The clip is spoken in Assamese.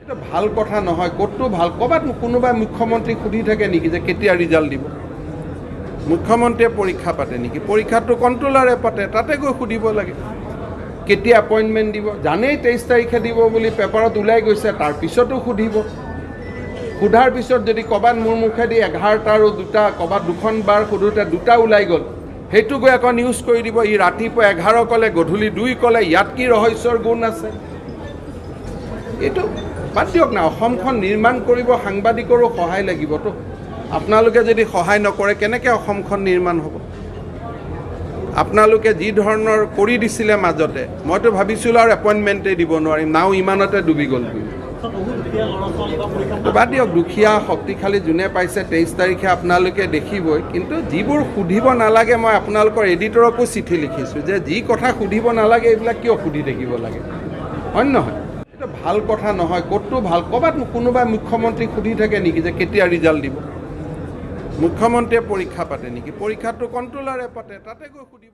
এইটো ভাল কথা নহয়। ক'তো ভাল ক'ৰবাত কোনোবাই মুখ্যমন্ত্ৰীক সুধি থাকে নেকি যে কেতিয়া ৰিজাল্ট দিব? মুখ্যমন্ত্ৰীয়ে পৰীক্ষা পাতে নেকি? পৰীক্ষাটো কণ্ট্ৰলাৰে পাতে, তাতে গৈ সুধিব লাগে কেতিয়া এপইণ্টমেণ্ট দিব। জানেই 23 তাৰিখে দিব বুলি পেপাৰত ওলাই গৈছে, তাৰপিছতো সুধিব। সোধাৰ পিছত যদি ক'ৰবাত মোৰ মুখেদি 11টা আৰু দুটা, ক'ৰবাত দুখন বাৰ সোধোতে দুটা ওলাই গ'ল, সেইটো গৈ আকৌ নিউজ কৰি দিব, ই ৰাতিপুৱা 11 ক'লে, গধূলি 2 ক'লে, ইয়াত কি ৰহস্যৰ গুণ আছে? এইটো বাদ দিয়ক না। অসমখন নিৰ্মাণ কৰিব সাংবাদিকৰো সহায় লাগিবতো। আপোনালোকে যদি সহায় নকৰে, কেনেকৈ অসমখন নিৰ্মাণ হ'ব? আপোনালোকে যি ধৰণৰ কৰি দিছিলে মাজতে, মইতো ভাবিছিলোঁ আৰু এপইণ্টমেণ্টেই দিব নোৱাৰিম, নাও ইমানতে ডুবি গ'ল বুলি। তো বাদ দিয়ক, দুখীয়া শক্তিশালী যোনে পাইছে, 23 তাৰিখে আপোনালোকে দেখিবই। কিন্তু যিবোৰ সুধিব নালাগে, মই আপোনালোকৰ এডিটৰকো চিঠি লিখিছোঁ যে যি কথা সুধিব নালাগে, এইবিলাক কিয় সুধি থাকিব লাগে, হয় নহয়? এইটো ভাল কথা নহয়। ক'তো ভাল ক'ৰবাত কোনোবাই মুখ্যমন্ত্ৰীক সুধি থাকে নেকি যে কেতিয়া ৰিজাল্ট দিব? মুখ্যমন্ত্ৰীয়ে পৰীক্ষা পাতে নেকি? পৰীক্ষাটো কণ্ট্ৰলাৰে পাতে, তাতে গৈ সুধিব।